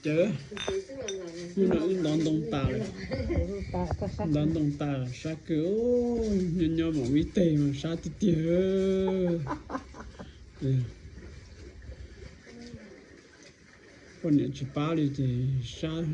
Cawv, hnub no wb ntov ntoo tas lawm. Ntov ntoo tas sab kawg, nyob nyob mam ua ib teg mas sab tiag tiag. Poj niam tsis pab li ces sab.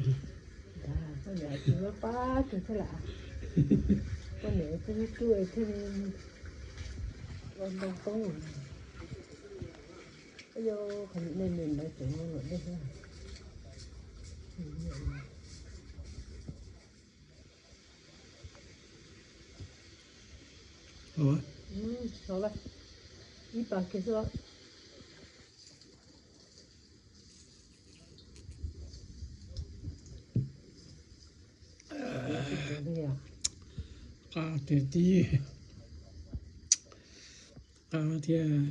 Qab tiag tiag, qab thiab.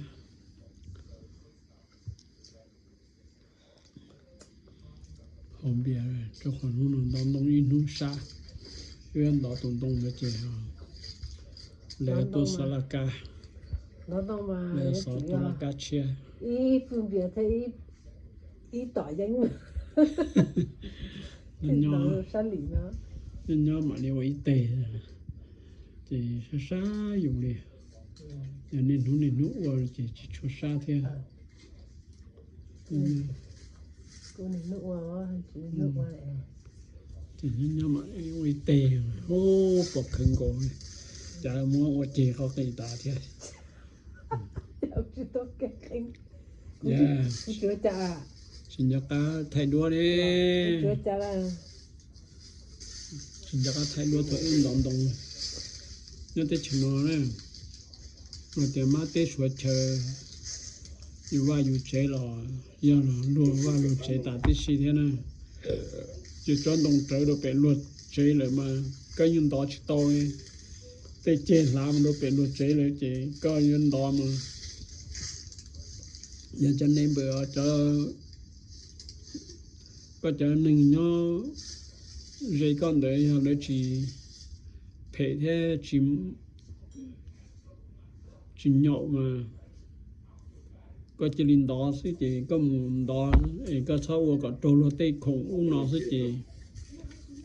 Haus npias rau qhov hnub no ntov ntoo ib hnub sab, wb ntov tus ntoo ntawd ces lawv tuaj xav laj kab, lawv xav tuaj laj kab tshiab. Nyob nyob mam li ua ib teg, ces sab sab yus li. Yog niaj hnub niaj hnub ua ces tsis tshua sab thiab. Ces nyob nyob mam li ua ib teg, pom khawv nkaus, cas muab ua ceg qhov qis tas thiab. Tsis nco qab thaij duab li. Tsis nco qab thaij duab thaum wb ntov ntoo nyob teb chaws no na. Hais tias mab teb suav chaw, yus vaj yus tsev los yog luag vaj luag tsev tas tib si thiab na. Ces tsob ntoo rawv rau pem luag tsev lawm mas koj yeej ntov tsis tau li. Tej ceg hlav mus rau pem luag tsev lawm ces koj yuav ntov mas yog cov neighbor, cov, koj cov neeg nyob ze koj ntawd yog lawv tsis phem thiab tsis nyaum mas koj cia li ntov xwb ces koj mus ntov es koj txhob ua kom raug luag tej khoom ub no xwb ces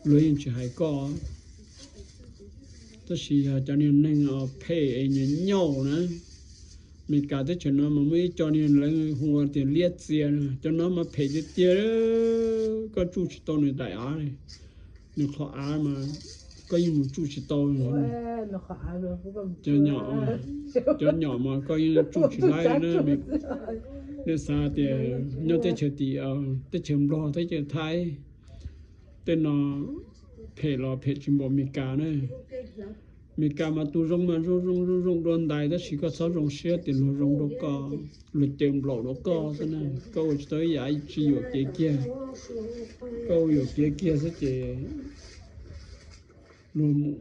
luag yeej tsis hais koj. Tab sis yog cov niag neeg phem es nyaum nyaum na, Meskas teb chaws no mas muaj ib co niag lawv hu ua tias liab txias, cov no mas phem tiag tiag, koj tsuj tsis tau nws daim av li. Nws qhov av mas koj yeej mus tsuj tsis tau. Cov nyom, cov nyom mas koj yeej tsuj tsis laib na. Nej xav tias nyob teb chaws tim, teb chaws Nplog, teb chaws Thaib, tej no phem los phem tsis npaum Meskas na. Meskas mas tus zoo mas zoo zoo zoo zoo dua ntais, tab sis koj txhob zoo siab tias luag zoo dua koj, luag caw nplaum dua koj xwb na. Koj ua tsis tau ib yam, tsis yuam kev kiag, koj ua yuam kev kiag xwb ces luag mus,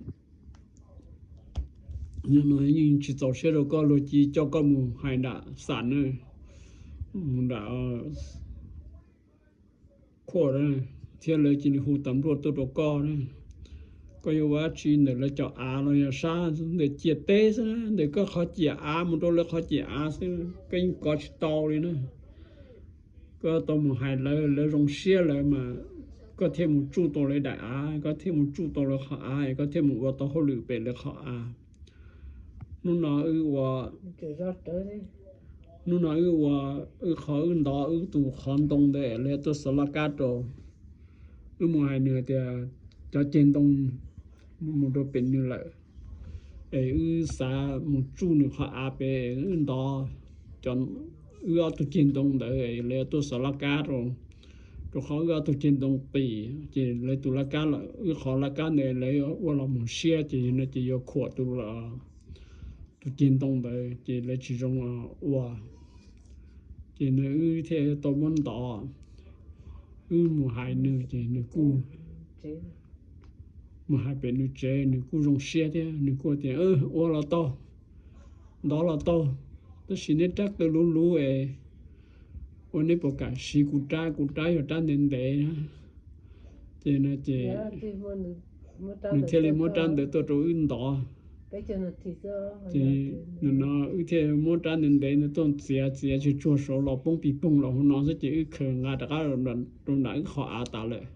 no yeej tsis txaus siab rau koj, luag cia coj koj mus hais nram xam na, mus nram khuaj thiab lawv cia li hu tas npluaj tuaj rau koj na. Koj yuav ua dab tsi ntawm lawv cov av los yog sab ntawm ciam teb xwb na, ntawm koj qhov ciam av mus rau lawv qhov ciam av xwb, koj yeej kov tsis tau li na. Koj tau mus hais lawv, lawv zoo siab lawv mas koj thiaj mus tsuj tau lawv daim av, koj thiaj mus tsuj tau lawv qhov av, koj thiaj mus ua tau hauj lwm pem lawv qhov av. Hnub no wb ua, hnub no wb ua, wb qhov wb ntov wb tus qhov ntoo ntawd lawv tuaj xov laj kab rau. Wb mus hais nws tias cov ceg ntoo mus rau pem nws lawm, es wb xav mus tsuj nws qhov av pem, wb ntov wb ob tug ceg ntoo ntawd lawv tuaj xov laj kab rau, rau qhov wb ob tug ceg ntoo qis ces lawv tus laj kab, wb qhov laj kab ntawd lawv ua los mus siab ces no ces yuav khuam tus, tus ceg ntoo ntawd ces lawv tsis zoo ua. Ces nws wb thiaj tau muab ntov, wb mus hais nws ces nws kuj mus hais pem nws tsev, nws kuj zoo siab thiab nws kuj tias ua los tau, ntov los tau, tab sis neb rab qw luv luv es ua neb puas kam siv kuv rab, kuv rab yog rab ntev ntev na. Ces no ces nws thiaj li muab rab ntawd tuaj rau wb ntov. Ces no wb thiaj muab rab ntev ntev ntawd tuaj txiav txiav tsuag tsuag saud los poob pis poog los hauv no xwb ces wb khaws nqa rov qab rau nram wb qhov av tas lawm.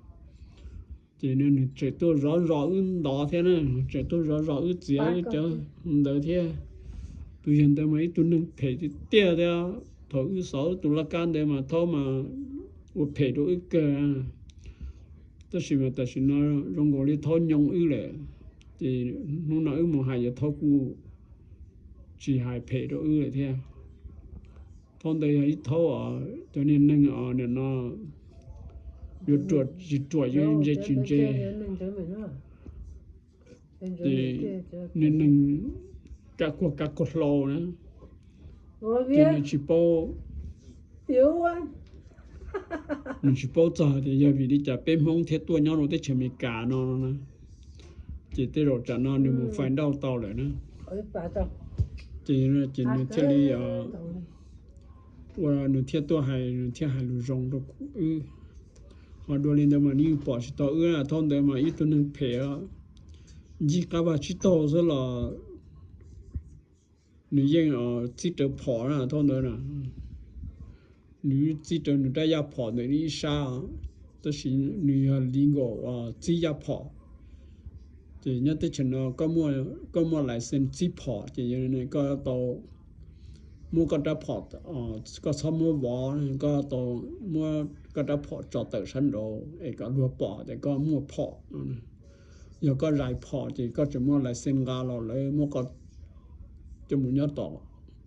Ces nws tseem tuaj zov zos wb ntov thiab na, tseem tuaj zov zos wb txiav wb cov ntawd thiab. Tus yawg ntawd mas ib tug neeg phem tiag tiag thiab. Thaum wb xov wb tus laj kab ntawd mas Thaub mas ua phem rau wb kawg. Tab sis mas tam sim no zoo nkaus li Thaub nyoo wb lawm, ces hnub no wb mus hais ces Thaub kuj tsis hais phem rau wb lawm thiab. Thaub ntawd yog ib Thaub os, cov niag neeg os nim no yuav ruam tsis ruam, yuav ntse tsis ntse. Ces niag neeg kab kuag kab kuag hlau na, ces nws tsis paub, nws tsis paub txog tias yog vim li cas peb Hmoob thiaj tuaj nyob rau teb chaws Amelikas no no na. Ces tej zaum tsam no nws mus find out tau lawm na. Ces, ces nws thiaj li ua, nws thiaj tuaj hais, nws thiaj hais lus zoo rau wb. Ho dua li ntawd mas nws yeej pom tsis tau wb, Thaub ntawd mas ib tug neeg phem, ncig qab vaj tsib taug xwb los nws yeej txib rawv phom na, Thaub ntawd na. Nws txib rawv nws rab yaj phom ntawm nws ib sab, tab sis nws yog legal txib yaj phom. Ces nyob teb chaws no koj muaj license txib phom ces koj tau muab koj rab phom, koj txhob muab vov, koj tau muab koj rab phom tso tawm sab nraud es kom luag pom tias koj muaj phom. Yog koj zais phom ces koj tseem muaj license nqa los lawv muab koj coj mus nyob tom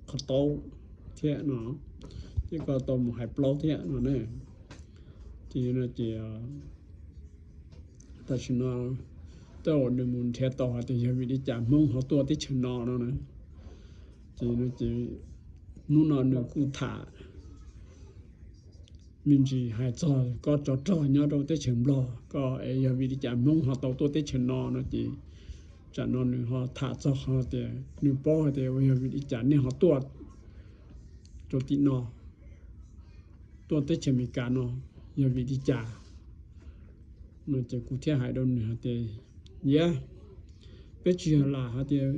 qhov taub thiab no, ces koj tau mus hais plaub thiab no na. Ces no ces tam sim no tej zaum nws mus nrhiav tau hais tias yog vim li cas Hmoob ho tuaj teb chaws no no na. Ces no ces hnub no nws kuj tham me ntsis hais txog koj tsov rog nyob rau teb chaws Nplog ko es yog vim li cas Hmoob ho tau tuaj teb chaws no no ces tsam no nws ho tham txog qhov tias nws paub hais tias yog vim li cas nej ho tuaj rau tim no, tuaj teb chaws Amelikas no yog vim li cas no ces kuv thiaj hais rau nws hais tias, yam, peb tsis yog lam hais tias peb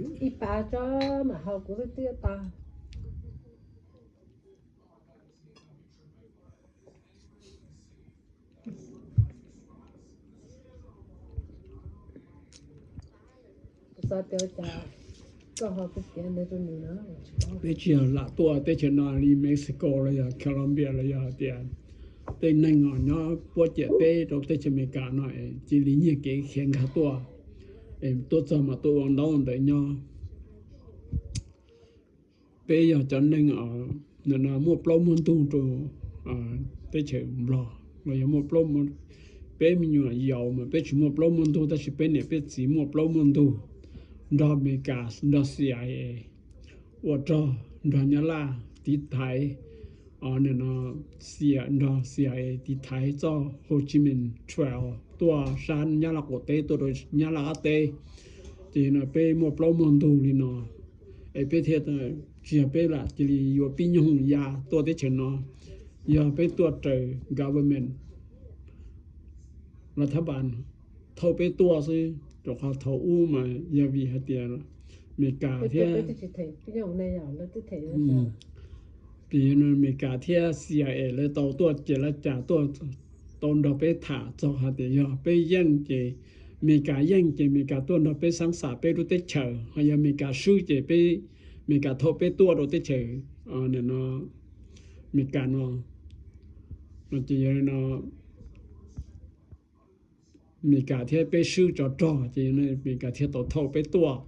tsis yog lam tuaj teb chaws no li Mexico los yog Colombia los yog hais tias tej neeg os nyob puab ciam teb rau teb chaws Amelikas no es cia li nyiag kev khiav nkag tuaj, es tuaj txog mas tuaj ua ntaub ntawv nyob. Peb yog cov neeg os, nim no muaj plaub muaj ntug rau teb chaws Nplog los yog muaj plaub, peb me nyuam yaus mas peb tsis muaj plaub muaj ntug tab sis peb niam peb txiv muaj plaub muaj ntug, nrog Amelikas nrog C I A ua rog, nrog Nyab Laj tiv thaiv, nim no nrog C I A tiv thaiv txoj Ho Chi Minh Trail tuaj sab Nyab Laj qaum teb tuaj rau Nyab Laj qab teb. Ces no peb muaj plaub muaj ntug li no, es peb thiaj, tsis yog peb lam cia li yuav pib nyoog ya tuaj teb chaws no, yog peb tuaj raws government los thab npas thauj peb tuaj xwb, rau qhov thaum ub mas yog vim hais tias Amelikas thiab, Amelikas thiab C I A lawv tau tuaj ces lawv cas tuaj tau nrog peb tham txog hais tias yog peb yeej ces Amelikas yeej ces Amelikas tuaj nrog peb xaab xam peb lub teb chaws, ho yog Amelikas swb ces peb, Amelikas thauj peb tuaj rau teb chaws no, Amelikas no, no ces yog no Amelikas thiab peb swb tsov rog ces Amelikas thiaj tau thauj peb tuaj.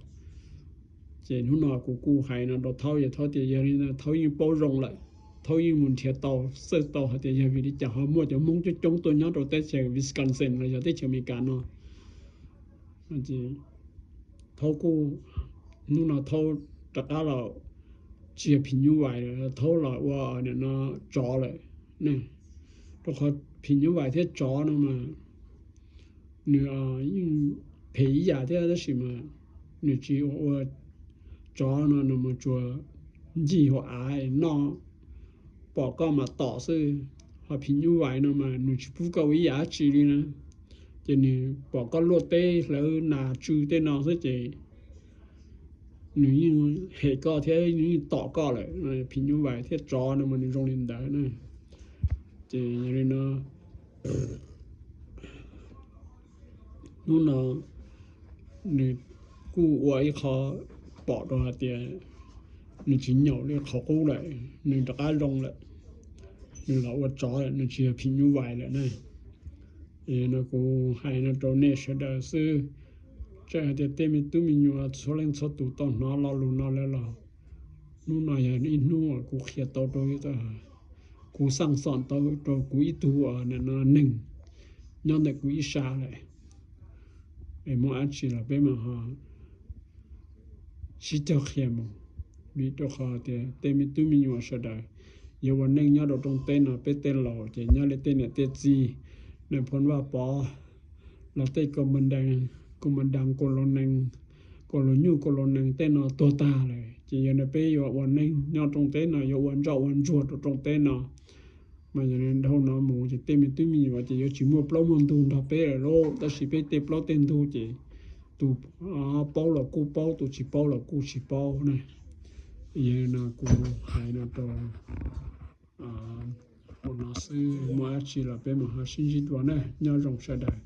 Ces hnub no kuv kuj hais no rau Thaub, yog Thaub tias yog li no Thaub yeej paub zoo lawm, Thaub yeej mus nrhiav tau, xawj tau hais tias yog vim li cas ho muaj cov Hmoob coob coob tuaj nyob rau teb chaws Wisconsin los yog teb chaws Amelikas no. Thaub kuj, hnub no Thaub rov qab los tsis yog phim nyuj vais, Thaub los ua nim no tsov lawm. Rau qhov phim nyuj vais thiab tsov no mas nws yeej phem ib yam thiab tab sis mas nws tsis ua, ua tsov no nws mus tsuas ncig hauv av noj, pom koj mas tom xwb. Ho phim nyuj vais no mas nws tsis pub koj ua ib yam dab tsi li na, ces nws pom koj luaj teb hlawv nas tsw tej no xwb ces nws yeej hem koj thiab nws yeej tom koj lawm. Phim nyuj vais thiab tsov no mas nws zoo li ntawd na. Ces yog li no, hnub no nws kuj ua ib qho pom rau hais tias nws tsis nyaum li qhov qub lawm, nws rov qab zoo lawm, nws los ua tsov lawm, nws tsis yog phim nyuj vais lawm na. No kuv hais no rau nej sawv daws xwb, txawm hais tias tej me tub me nyuam txhua leej txhua tus tau hnov lo lus no lawm los, hnub no yog ib hnub uas kuv qhia tau rau, kuv xaj xom tau rau kuv ib tug uas neeg nyob ntawm kuv ib sab lawm. Es muaj dab tsi los peb mam ho sib cog qhia mus, vim rau qhov tias tej me tub me nyuam sawv daws yuav ua neej nyob rau rooj teb no, peb tej laus ces nyob li tej niam tej txiv, Nais Phoo Vaj Pov los tej kaus mas dees, kaus mas dees, kaus los nees, kaus los nyuj kaus los nees tej no tuag tag lawm ces yog li peb yuav ua neej nyob rooj teb no, yuav ua ntsoj ua ntsuag rau rooj teb no, mas yog li dhau no mus ces tej me tub me nyuam ces yuav tsis muaj plaub muaj ntug nrog peb lawm lauj. Tab sis peb tej plaub tej ntug ces tus paub los kuj paub, tus tsis paub los kuj tsis paub na. Yog li no kuv hais no rau ua no xwb, muaj dab tsi los peb mam ho sib ntsib dua na. Nyob zoo sawv daws.